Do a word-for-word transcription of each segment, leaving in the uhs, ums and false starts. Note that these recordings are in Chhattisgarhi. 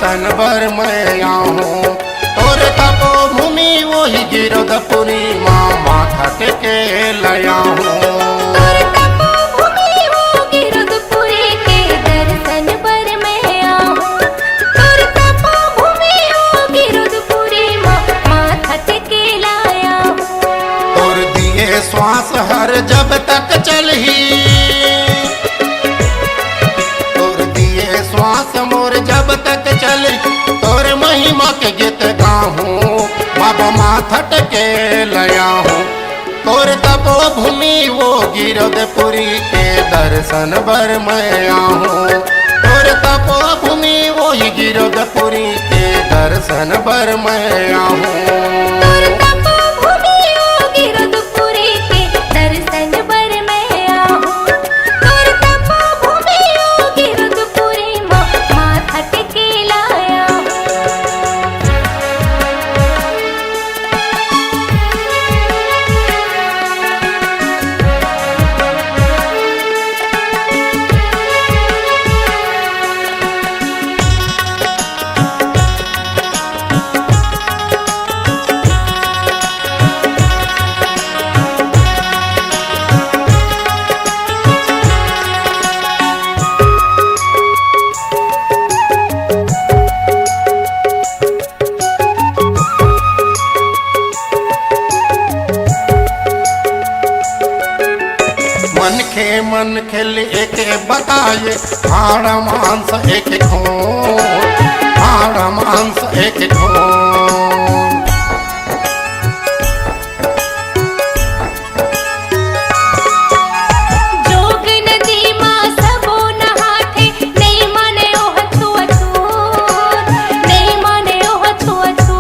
तन बर मैं आहूँ। तोर तपोभूमि ओही गिरौदपुरी माँ, माथा टेके ल आहूँ। तोर तपोभूमि ओ गिरौदपुरी के दर्शन बर मैं आहूँ। तोर तपोभूमि ओ गिरौदपुरी माँ, माथा टेके ल आहूँ। तोर दिए श्वास हर जब तक चलही, तोर दिए श्वास मोर जब तक चलही, तोर महिमा के गीत गाहूँ, बाबा माथा टेके ल आहूँ। तोर तपोभूमि ओ गिरौदपुरी के दर्शन बर मैं आहूँ। तोर तपोभूमि ओही गिरौदपुरी के दर्शन बर मैं आहूँ। तोर तपोभूमि ओ गिरौदपुरी के दर्शन बर मैं आहूँ। तोर तपोभूमि ओ गिरौदपुरी माँ, माथा टेके ल आहूँ। मनखे मनखे ले एक बताए, हाड़ मांस एक खून, हाड़ मांस एक खून। जोग नदी मा सबो नहाथे, नइ माने ओह छुआछूत, नइ माने ओह छुआछूत।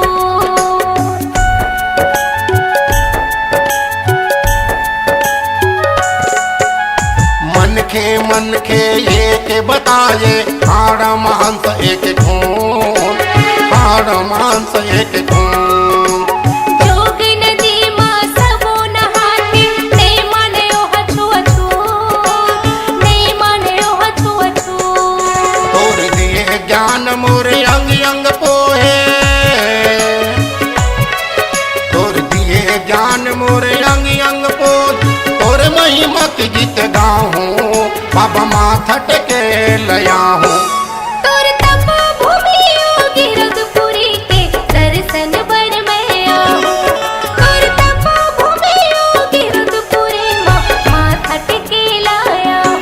मनखे मनखे एक बताए, हाड़ मांस एक खून, हाड़ मांस एक खून। जोग नदी मा सबो नहाथे, नइ माने ओह छुआछूत, नइ माने ओह छुआछूत। तोर दिए ज्ञान मोर अंग अंग पोहे, तोर दिए ज्ञान मोर अंग अंग पोहे, तोर महिमा के गीत गाहूँ, बाबा माथा टेके ल आहूँ। तोर तपोभूमि ओ गिरौदपुरी के दर्शन बर मैं आहूँ। तोर तपोभूमि ओ गिरौदपुरी माँ, माथा टेके ल आहूँ।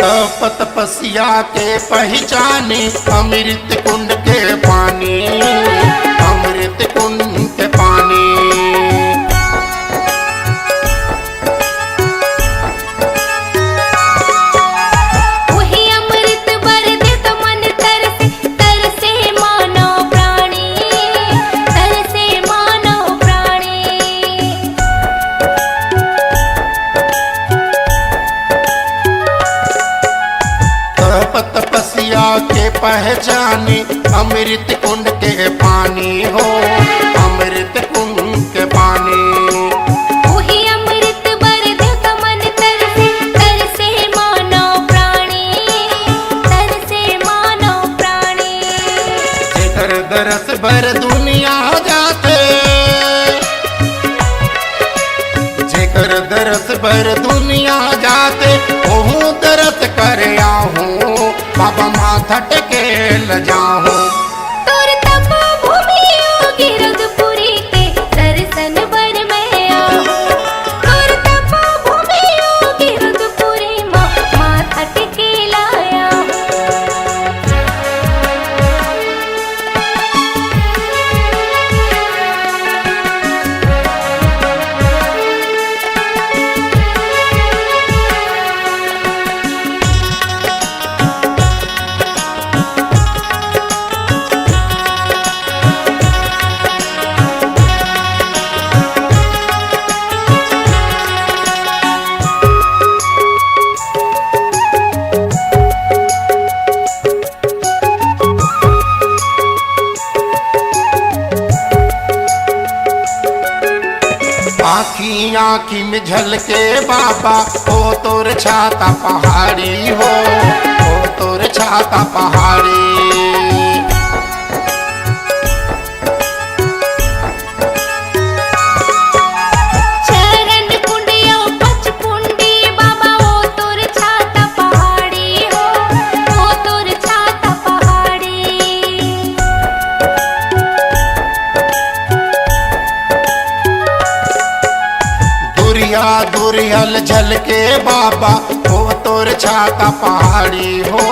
तप तपस्या के पहिचानी, अमृत कुंड के पानी, अमृत कुंड के पानी। उही अमृत बर देत मन तरसे, तरसे मानव प्राणी, तरसे मानव प्राणी। तप तपस्या के पहिचानी, अमृत कुंड के पानी हो, अमृत कुंड के पानी। उही अमृत बर देख मन तरसे, तरसे मानव प्राणी, तरसे मानव प्राणी। जेकर दरस बर दुनिया जाथे, जेकर दरस बर दुनिया जाथे, ओहू दरस करे आहूँ, बाबा माथा टेके ल जाहूँ। तोर तपोभूमि ओ गिरौदपुरी के दर्शन बर मैं आहूँ। तोर तपोभूमि ओ गिरौदपुरी मा, माथा टेके ल आहूँ। आँखी आँखी में झलके बाबा, ओ तोर छाता पहाड़ी हो, ओ तोर छाता पहाड़ी। चरण कुंडिया पचकुंडी बाबा, ओ तोर छाता पहाड़ी हो, ओ तोर छाता पहाड़ी। दुरिया दुरियल झलके बाबा, ओ तोर छाता पहाड़ी हो,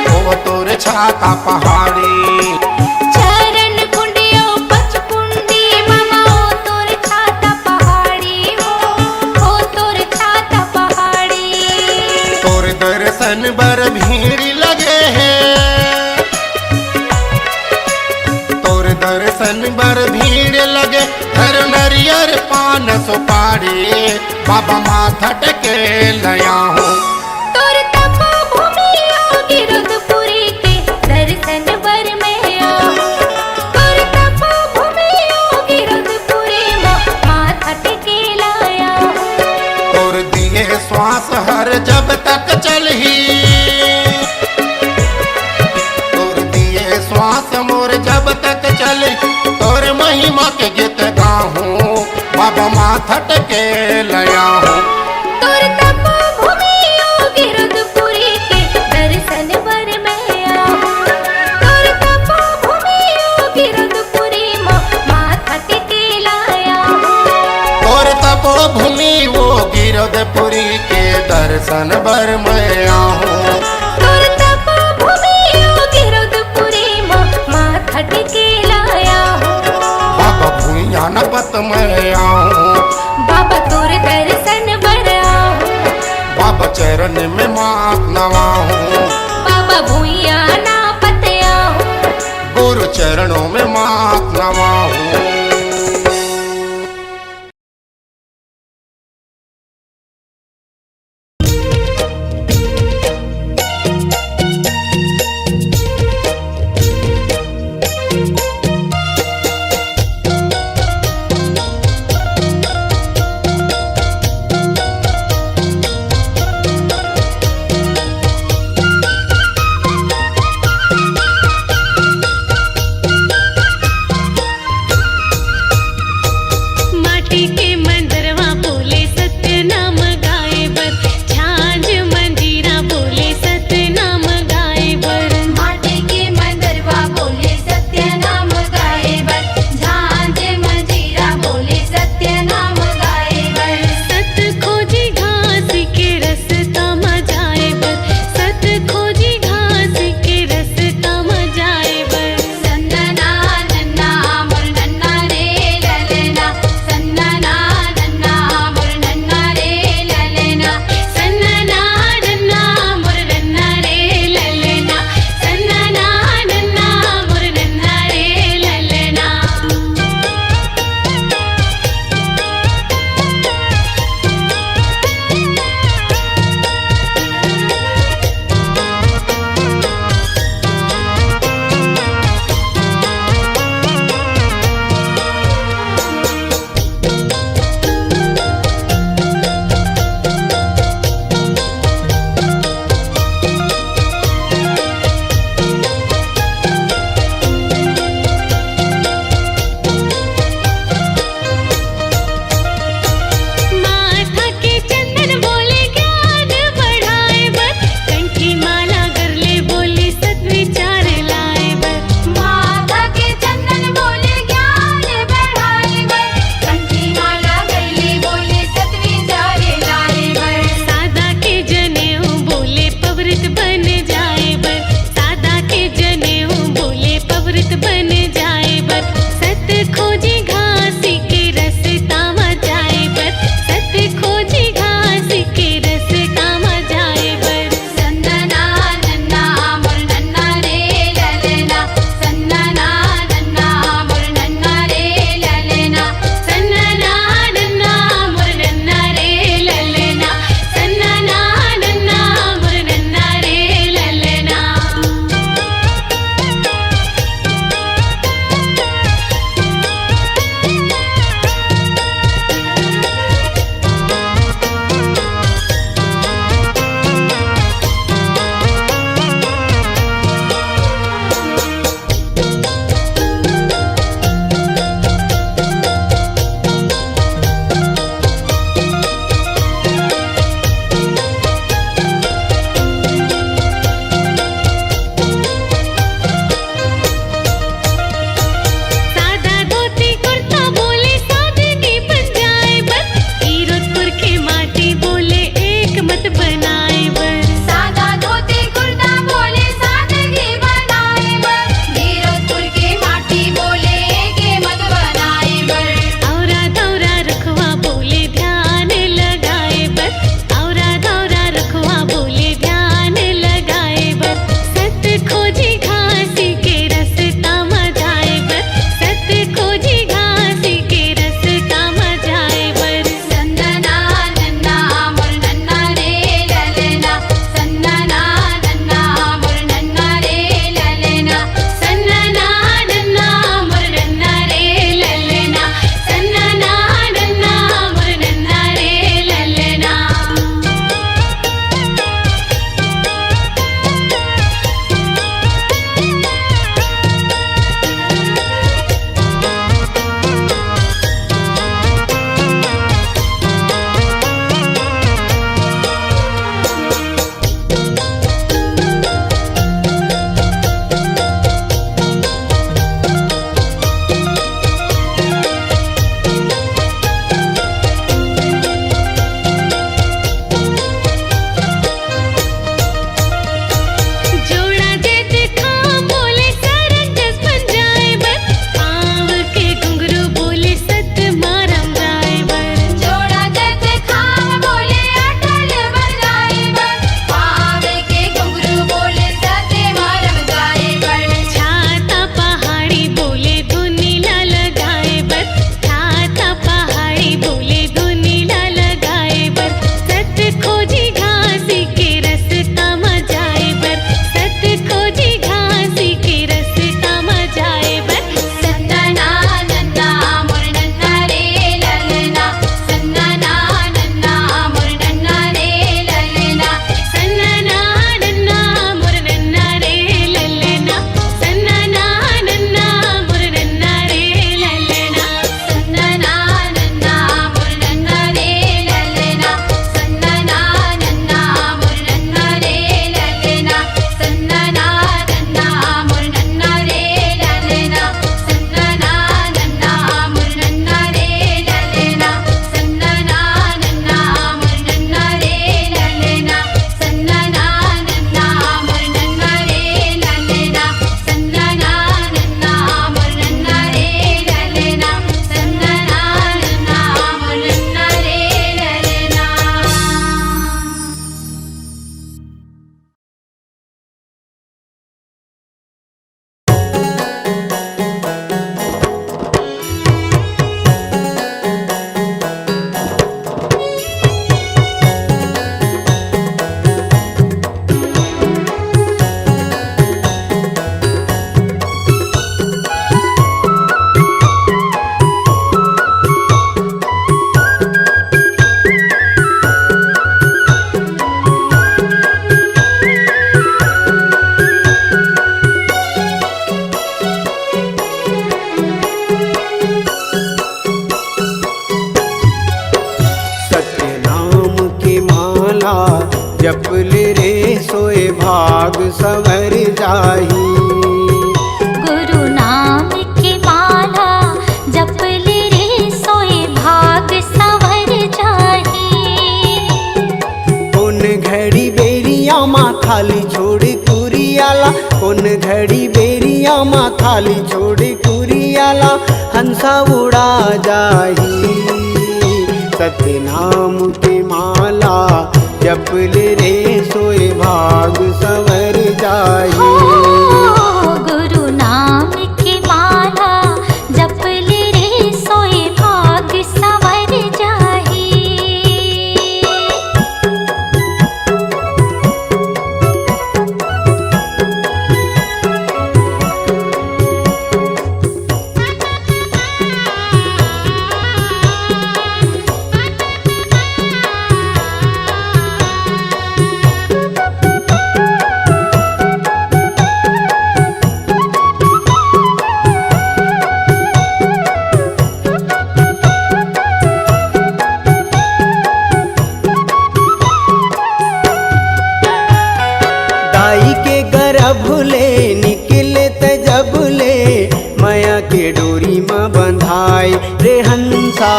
ओ तोर छाता पहाड़ी। चरण कुंडियो पचकुंडी बाबा, ओ तोर छाता पहाड़ी हो, ओ तोर छाता पहाड़ी। तोर दर्शन बर भीड़ लगे हे, तोर दर्शन बर भीड़ लगे, धर नरियर पान सुपारी, बाबा माथा टेके लया हूँ। तोर तपोभूमि आगे रुद्रपुरी के दर्शन बर मैं आऊँ। तोर तपोभूमि आगे रुद्रपुरी मा माथा टेके लया हूँ। तोर दिए श्वास हर जब तक चलही, तोर दिए श्वास मोर जब तक चलही, तोर महिमा के गीत गाहूँ, बाबा माथा टेके लया हूँ। तोर तपोभूमि आगे रुद्रपुरी के दर्शन बर मैं आऊँ। तोर तपोभूमि आगे रुद्रपुरी मा माथा टेके लया हूँ। तोर तपोभूमि वो गिरोधपुरी के दर्शन बर मैं आऊँ। तोर तपोभूमि वो गिरोधपुरी मा माथा टेके लया हूँ। बाबा भुइयां न पत मैं आऊँ। बाबा तोर दर्शन बर आऊँ। बाबा चरण में माथ नवाऊँ। बाबा भुइयां न पत आऊँ। गुरु चरणों में माथ नवाऊँ। संवर जाही। गुरु नाम के माला जप ले रे, सोए भाग संवर जाही। कोन घड़ी बेरिया मा थाली छोड़ कुरियाला, कोन घड़ी बेरिया मा थाली छोड़ कुरियाला, हंसा उड़ा जाही। सत्य नाम के माला जप ले रे, सोए भाग संवर जाही। हो, गुरु नाम के माला जप ले रे, सोए भाग संवर जाही। दाई के गर्भ ले निकले त जब ले, मया के डोरी म बंधाए रे हंसा,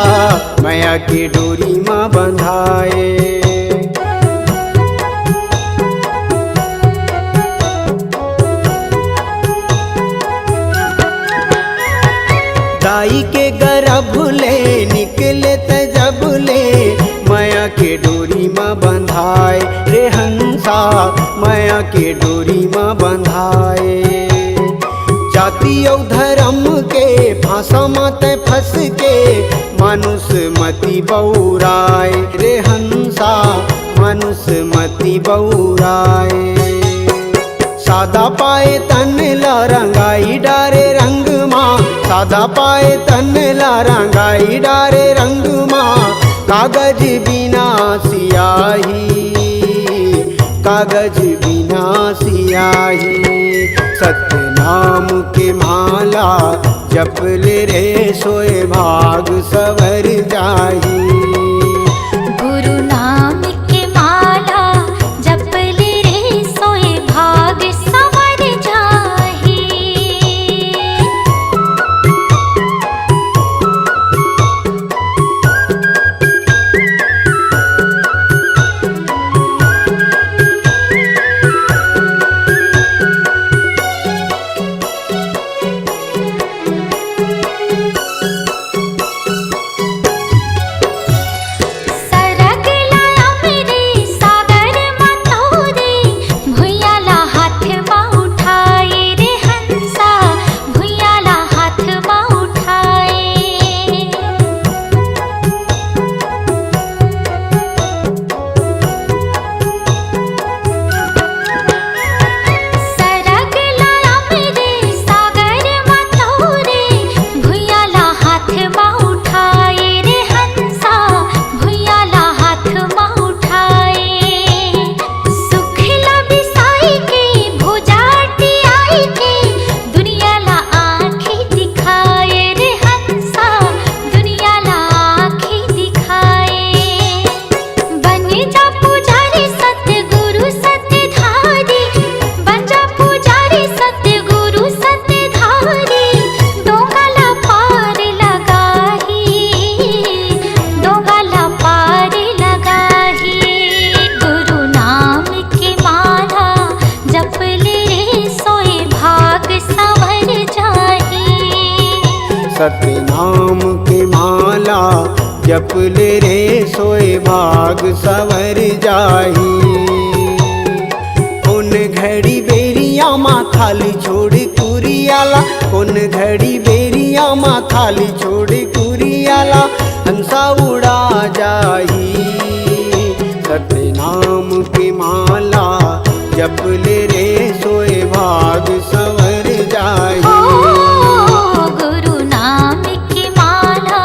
मया के डोरी म बंधाए। दाई के गर्भ ले निकले त जब ले, मया के डोरी म बंधाए रे हंसा, मया के डोरी म बंधाए। जाति अउ धर्म के भाषा म तै फंस के, मानुष मति बउराए रे हंसा, मानुष मति बउराए। सादा पाए तन ला रंगाई डारे रंग मा, सादा पाए तन ला रंगाई डारे रंग मा। कागज बिना सियाही, कागज बिना सियाही। सत्य नाम के माला जप ले रे, सोए भाग संवर जाही। गुरु नाम के माला जप ले रे, सोए भाग संवर जाही। सरग ला अमरी सागर म तोरे, भुइयां ला हाथ म उठाए रे हंसा, भुइयां ला हाथ म उठाए। सरग ला अमरी सागर म तोरे, भुइयां ला हाथ म उठाए रे हंसा, भुइयां ला हाथ म उठाए। सुख ला बिसाई के, भुजा टियाई के, दुनिया ला आँखी दिखाए रे हंसा, दुनिया ला आँखी दिखाए। बन जा पुजारी सतगुरु सतधारी, बन जा पुजारी सतगुरु सतधारी, डोंगा ला पार लगाही, डोंगा ला पार लगाही। गुरु नाम के माला जप ले रे, सोए भाग संवर जाही। सत्य नाम के माला जप ले रे, सोए भाग संवर जाही। कोन घड़ी बेरिया मा थाली छोड़ कुरियाला, कोन घड़ी बेरिया मा थाली छोड़ कुरियाला, हंसा उड़ा जाही। सत्य नाम के माला जप ले रे, सोए भाग संवर जाही। ओ, गुरु नाम के माला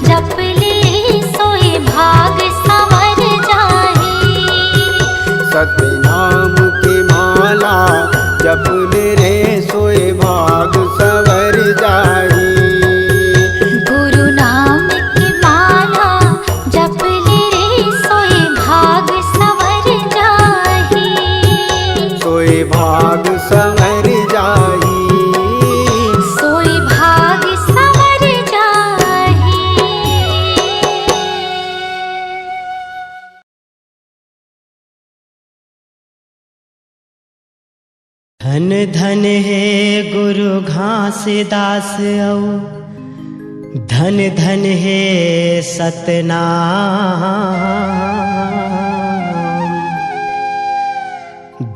जप ले, सोए भाग संवर जाही। सत्य नाम के माला जप ले रे, सोए भाग संवर जाही। गुरु नाम के माला जप ले रे, सोए भाग संवर जाही। धन धन हे गुरु घासीदास अउ धन धन हे सतनाम।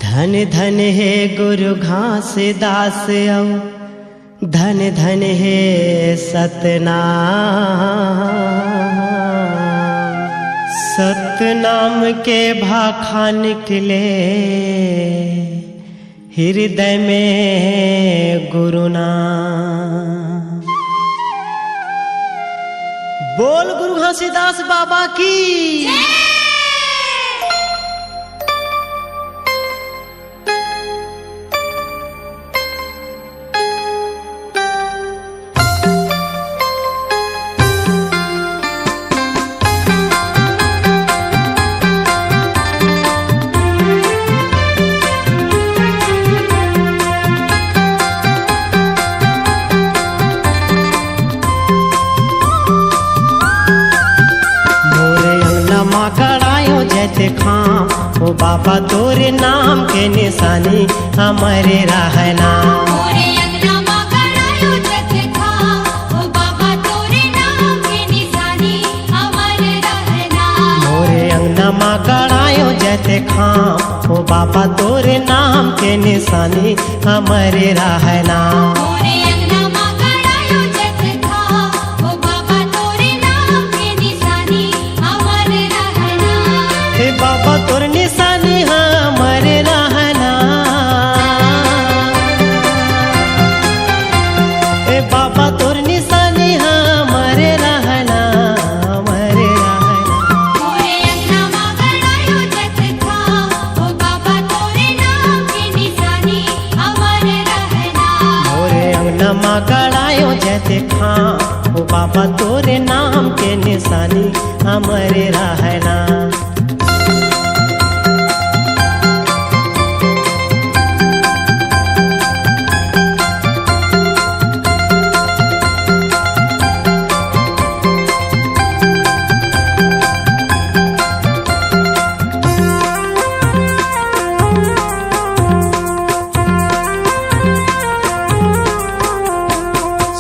धन धन हे गुरु घासीदास अउ धन धन हे सतनाम। सतनाम के भाखा निकले हृदय में गुरु नाम। बोल गुरु घासीदास बाबा की। मोरे अंगना मा गड़ायो जैतखाम, ओ बाबा तोरे नाम के निशानी हमरे रहना। मोरे अंगना मा गड़ायो जैतखाम, ओ बाबा तोरे नाम के निशानी हमरे रहना। मोरे अंगना मा गड़ायो जैतखाम, ओ बाबा तोरे नाम के निशानी हमरे रहना। मोरे अंगना मा गड़ायो जैतखाम, ओ बाबा तोरे नाम के निशानी हमरे रहना। हे बाबा तोर निशानी हमरे रहना। हे बाबा तोर निशानी हमरे रहना, हमरे रहना। मोरे अंगना मा गड़ायो जैतखाम, ओ बाबा तोरे नाम के निशानी हमरे रहना। मोरे अंगना मा गड़ायो जैतखाम, ओ बाबा तोरे नाम के निशानी हमरे रहना।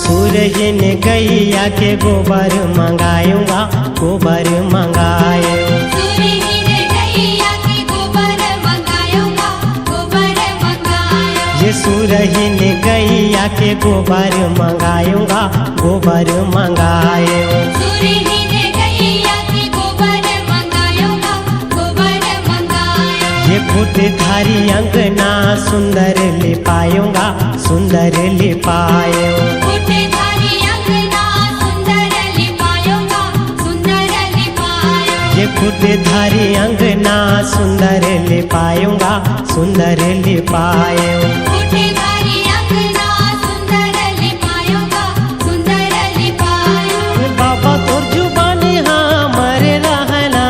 सुरहीन गैया के गोबर मंगायो गा, गोबर मंगायो। सुरहीन गैया के गोबर मंगायो गा, गोबर मंगायो। ये सुरहीन गैया के गोबर मंगायो गा, गोबर मंगायो। सुरहीन गैया के गोबर मंगायो गा, गोबर मंगायो। ये खूंट धारी अंगना सुंदर लिपायो गा, सुंदर लिपायो। खूंट धारी अंगना सुंदर लिपायो गा, सुंदर लिपायो। ये खूंट धारी अंगना सुंदर लिपायो गा, सुंदर लिपायो। खूंट धारी अंगना सुंदर लिपायो गा, सुंदर लिपायो। बाबा तोर जुबानी हमरे रहना।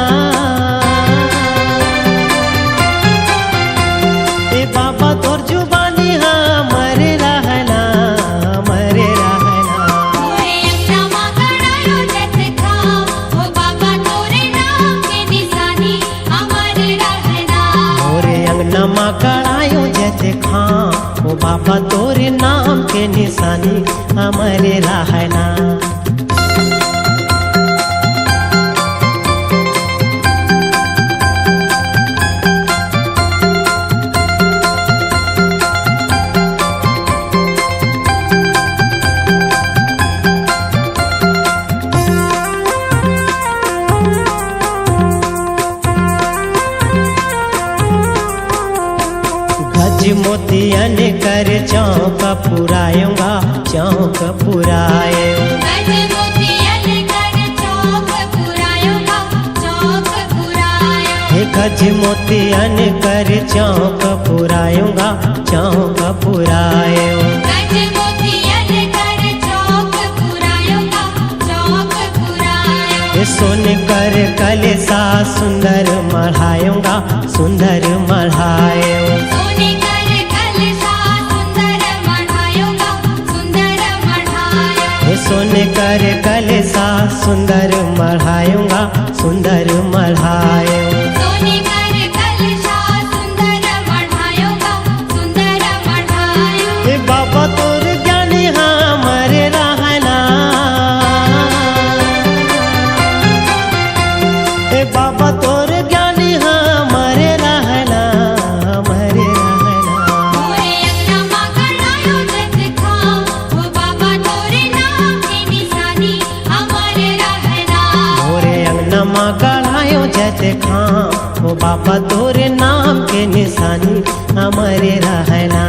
ए बाबा तोर जुबानी हमरे रहना, हमरे रहना। मोरे अंगना मा गड़ायो जैतखाम, ओ बाबा तोरे नाम के निशानी हमरे रहना। मोरे अंगना मा गड़ायो जैतखाम, ओ बाबा तोरे नाम के निशानी हमरे रहना। गज मोतियन कर चौक पुरायो गा, चौक पुरायो। गज मोतियन कर चौक पुरायो गा, चौक पुरायो। हे गज मोतियन कर चौक पुरायो गा, चौक पुरायो। गज मोतियन कर चौक पुरायो गा, चौक पुरायो। हे सोन कर कलसा सुंदर मढ़ायो गा, सुंदर मढ़ायो। सोने कर कलसा सुंदर मढ़ायो गा, सुंदर मढ़ायो। हे सोने कर कलसा सुंदर मढ़ायो गा, सुंदर मढ़ायो। सोने कर कलसा सुंदर मढ़ायो गा, सुंदर मढ़ायो। देखा, ओ बाबा तोरे नाम के निशानी अमर रहना।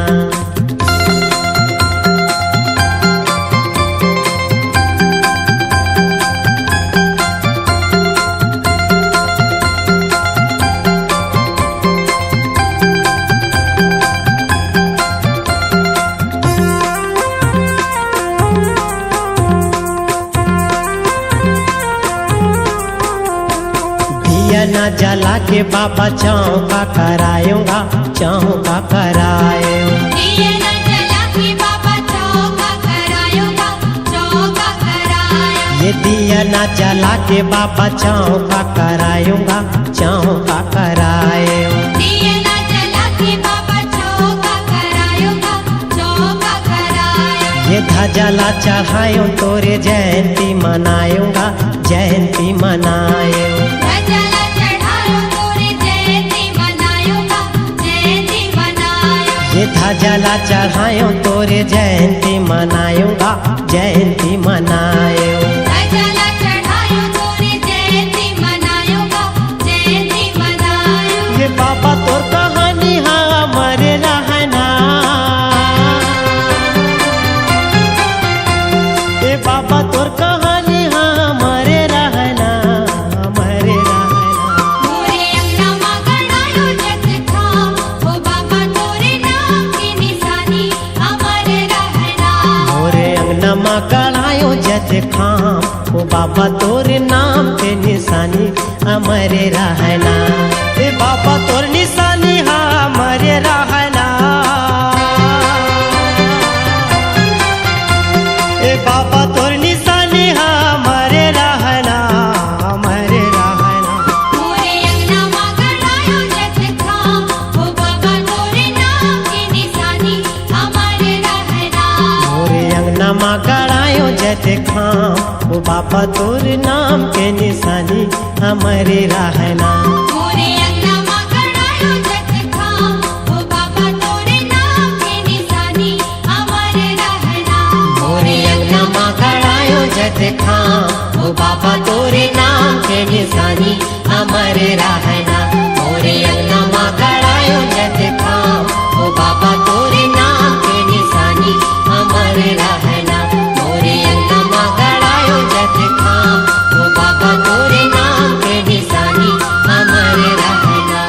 दिया ना जला के बाबा चौका करायूंगा, चौका करायो। दिया ना जला के बाबा चौका करायूंगा, चौका करायो। ये दिया ना जला के बाबा चौका करायूंगा, चौका करायो। दिया ना जला के बाबा चौका करायूंगा, चौका करायो। ये ध्वजा ला चढ़ायो तोरे जयंती मनायूंगा, जयंती मनायो। ध्वजा ला चढ़ायो तोरे जयंती मनायूंगा, जयंती मनायो। ये ध्वजा ला चढ़ायो तोरे जयंती मनायूंगा, जयंती मनायो। ध्वजा ला चढ़ायो तोरे जयंती मनायूंगा, जयंती मनायो। ये बाबा तोर कहानी हा अमर रहना। ए बाबा तोर कहानी हा अमर रहना, अमर रहना। मोरे अंगना मा गड़ायो जतखा, ओ बाबा तोरे नाम के निशानी अमर रहना। मोरे अंगना मा गड़ायो जतखा, ओ बाबा तोरे नाम के निशानी अमर रहना। ए बाबा तोर निशानी हा अमर रहना। ए बाबा तोर निशानी हा अमर रहना, अमर रहना। मोरे अंगना मा गड़ायो जतखा, ओ बाबा तोरे नाम के निशानी अमर रहना। मोरे अंगना मा गड़ायो जतखा, ओ बाबा तोर नाम के निशानी अमर रहना। मोरे अंगना मा गड़ायो जतखा, ओ बाबा तोरे नाम के निशानी अमर रहना। मोरे अंगना मा गड़ायो जतखा, ओ बाबा तोरे नाम के निशानी अमर रहना। मोरे अंगना मा गड़ायो जतखा, ओ बाबा तोरे नाम के निशानी अमर रहना। मोरे अंगना मा गड़ायो जतखा, ओ बाबा तोरे नाम के निशानी अमर रहना।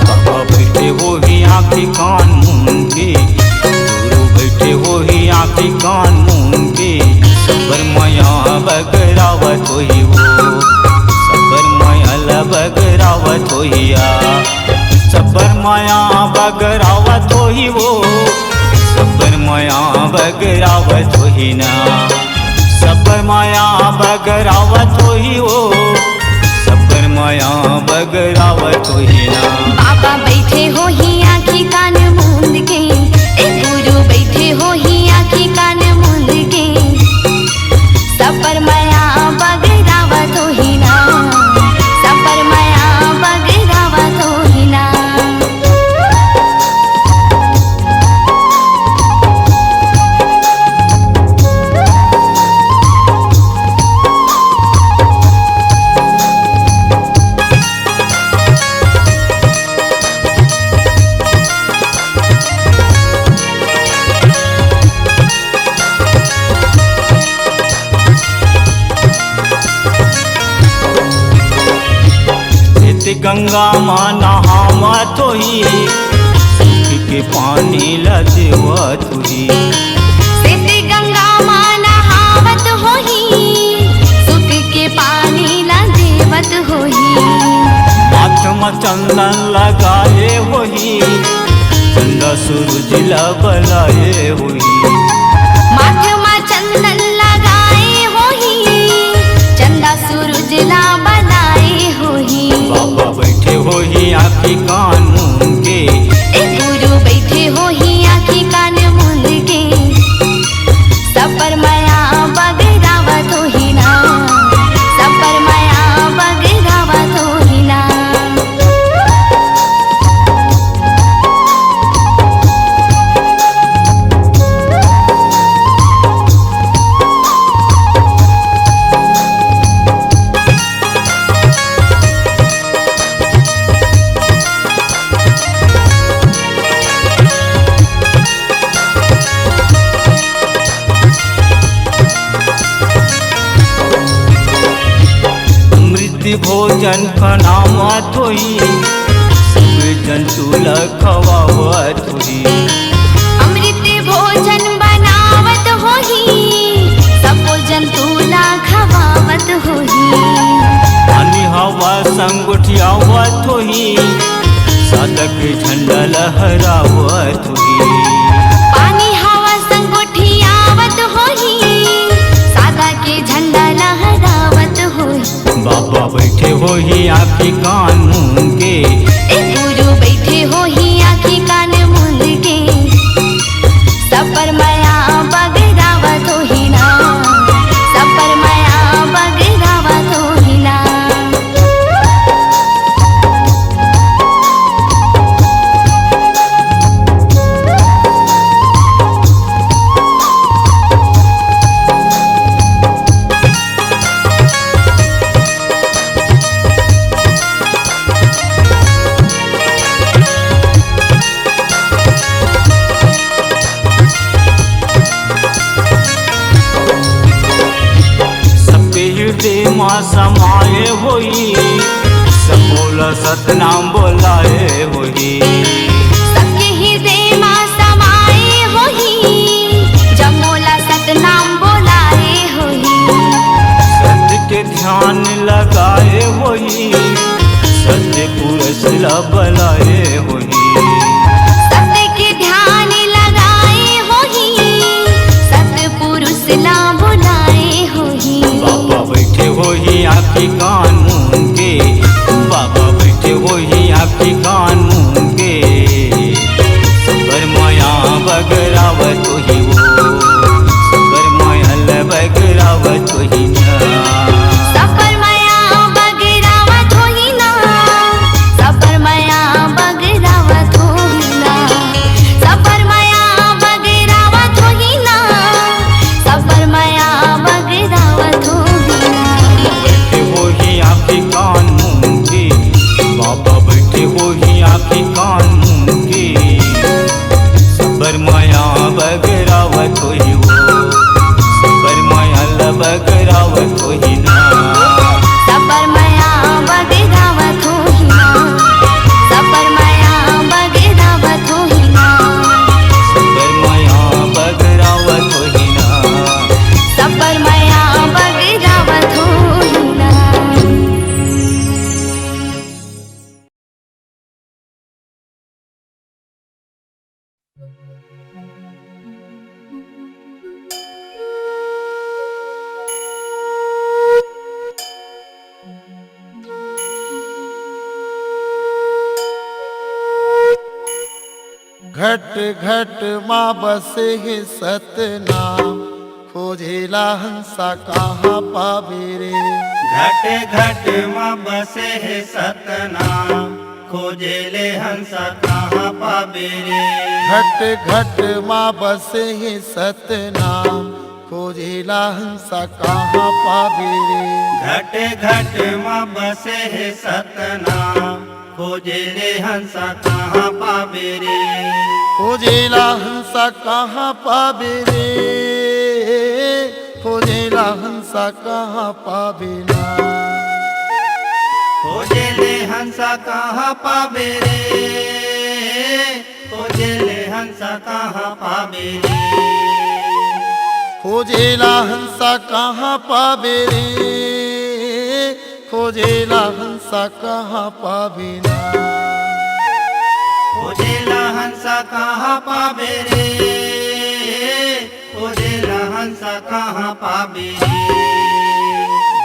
बाबा बइठे होही आँखी कान मूंद के, गुरु बइठे होही आँखी कान मूंद के। सबर मया बगरावत होही वो, सबर मया ल बगरावत होही या। सबर मया बगरावत होही वो, सबर मया बगरावत होही ना। सबर मया बगरावत होही वो, सबर मया बगरावत होही ना। बाबा बइठे होही आँखी कान मूंद के, ए गुरु बइठे होही आँखी कान मूंद के। सबर मया बगरावत होही ना, सबर मया बगरावत होही ना। सेती गंगा मा नहावत होही, सुख के पानी ला देवत होही। सेती गंगा मा नहावत होही, सुख के पानी ला देवत सूरज ला बलाए होही। माथ मा चंदन लगाए होही, चंदा सूरज ला बलाए होही। बाबा बइठे होही आँखी कान मूंद के। ए गुरु बइठे होही आँखी कान मूंद के। सबर मया बगरावत होही ना, सबर मया बगरावत होही ना। अमृत भोजन बनावत होही, सब जंतु ल खवावत होही। अमृत भोजन बनावत होही, सबो जंतु ला खवावत होही। पानी हवा संग गोठियावत होही, सादा के झंडा लहरावत होही। पानी हवा संग गोठियावत होही, सादा के झंडा लहरावत होही। बाबा बइठे होही आँखी कान मूंद के। ए गुरु बइठे होही आँखी कान मूंद के। सबर मया बगरावत होही ना, सबर मया बगरावत होही ना। सबके हृदय मा समाए होही, सबो ला सतनाम बोलाए होही। सबके हृदय मा समाए होही, जम्मो ला सतनाम बोलाए होही। सत्य के ध्यान लगाए होही, सत्य पुरुष ला बलाए होही। सत्य के ध्यान लगाए होही, सत्य पुरुष ला बुलाए होही। बाबा बइठे होही आँखी कान मूंद के, बाबा बइठे होही आँखी कान मूंद के। सबर मया बगरावत होही वो, सबर मया ल बगरावत होही ना। सबर मया बगरावत होही ना, सबर मया बगरावत होही ना। सबर मया बगरावत होही ना, सबर मया बगरावत होही ना। बइठे होही आँखी कान मूंद के, बाबा बइठे होही आँखी कान मूंद के। सबर मया बगरावत होही वो, सबर मया ल बगरावत होही ना। सबर मया बगरावत होही ना, सबर मया बगरावत होही ना। सबर मया बगरावत होही ना। सबर मया बगरावत होही ना। घट घट मा बसे हे सतनाम, खोजेला हंसा कहाँ पाबे रे। घट घट मा बसे हे सतनाम, खोजेले हंसा कहाँ पाबे रे। घट घट मा बसे हे सतनाम, खोजेला हंसा कहाँ पाबे रे। घट घट मा बसे हे सतनाम, खोजेले हंसा कहाँ पाबे रे। खोजेला हंसा कहाँ पाबे रे। खोजेला हंसा कहाँ पाबे ना। खोजेले हंसा कहाँ पाबे रे। खोजेले हंसा कहाँ पाबे रे। खोजेला हंसा कहाँ पाबे रे। खोजेला हंसा कहाँ पाबे ना। जेला हंसा कहाँ पाबे रे, ओ जेला हंसा कहाँ पाबे रे।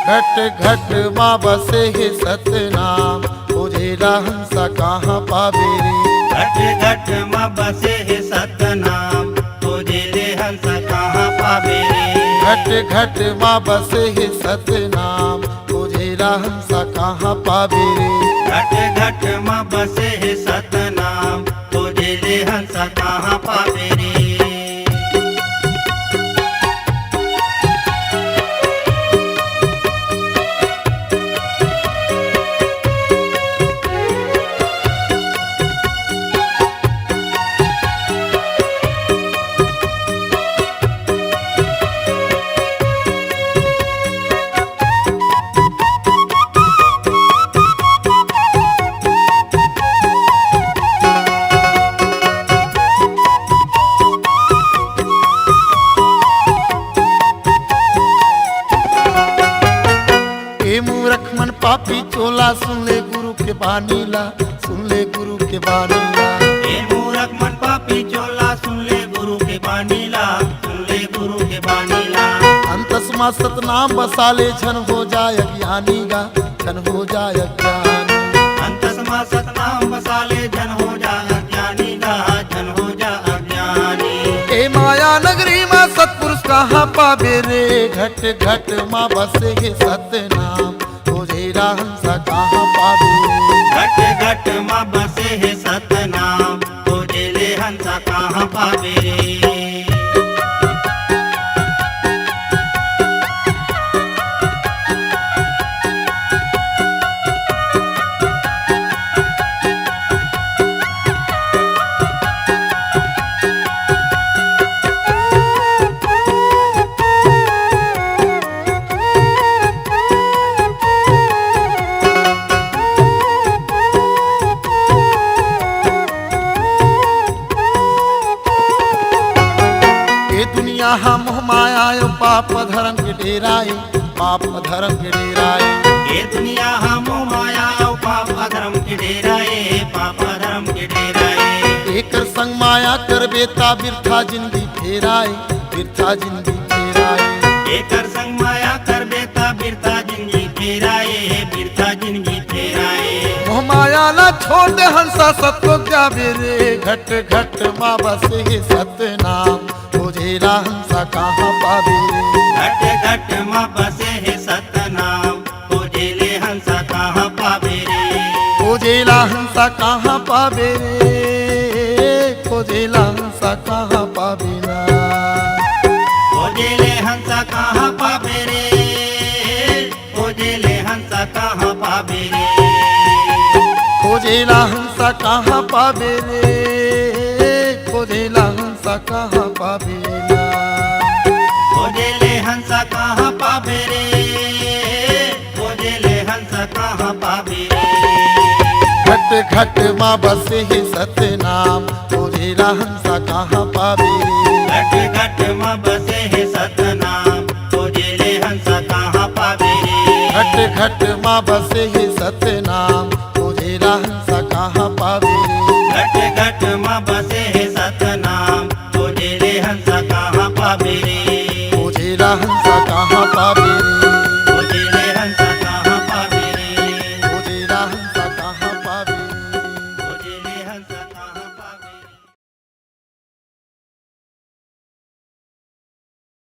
घट घट मा बसे हे सतनाम, ओ जेला हंसा कहाँ पाबे रे। घट घट मा बसे हे सतनाम, ओ जेले हंसा कहाँ पाबे रे। घट घट मा बसे हे सतनाम, ओ जेला हंसा कहाँ पाबे रे। घट घट मा बसे हे सतनाम, ओ जेले हंसा कहाँ पाबे रे। ए मूरख मन पापी चोला, सुन ले गुरु के बानी ला, सुन ले गुरु के बानी ला। ए मूरख मन पापी चोला, सुन ले गुरु के बानी ला, सुन ले गुरु के बानी ला। अंतस मा सतनाम बसा ले, झन हो जाय अज्ञानी गा, झन हो जाय अज्ञानी। अंतस मा सतनाम बसा ले, झन हो जाय अज्ञानी गा, झन हो जाय अज्ञानी। ए माया नगरी मा सतपुरुष कहाँ पाबे रे, घट घट मा बसे हे सतनाम, ओ जेला हंसा कहाँ पाबे रे। घट घट मा बसे हे सतनाम, ओ जेले हंसा कहाँ पाबे रे। ए दुनिया हा मोह माया अउ पाप धरम के डेरा ए, पाप धरम के डेरा ए। ए दुनिया हा मोह माया अउ पाप धरम के डेरा ए, पाप धरम के डेरा ए। एकर संग माया करबे ता बिरथा जिनगी फेरा ए, बिरथा जिनगी फेरा ए। एकर संग माया करबे ता बिरथा जिनगी फेरा ए, बिरथा जिनगी फेरा ए। मोह माया ला छोड़ दे हंसा सतलोक जाबे रे, घट घट मा बसे हे सतनाम, ओ जेला हंसा कहाँ पाबे रे। घट घट मा बसे हे सतनाम, ओ जेले हंसा कहाँ पाबे रे। ओ जेला हंसा कहाँ पाबे रे, ओ जेला हंसा कहाँ पाबे ना। ओ जेले हंसा कहाँ पाबे रे, ओ जेले हंसा कहाँ पाबे रे। ओ जेला हंसा कहाँ पाबे रे, ओ जेला हंसा कहाँ पाबे ना। ओ जेले हंसा कहाँ पाबे रे, ओ जेले हंसा कहाँ पाबे रे। घट घट मा बसे हे सतनाम, ओ जेला हंसा कहाँ पाबे रे। घट घट मा बसे हे सतनाम, ओ जेले हंसा कहाँ पाबे रे। घट घट मा बसे हे सतनाम, ओ जेला हंसा कहाँ पाबे रे। घट घट मा बसे हे सतनाम, ओ जेले हंसा कहाँ पाबे रे। ओ जेला हंसा कहाँ पाबे रे।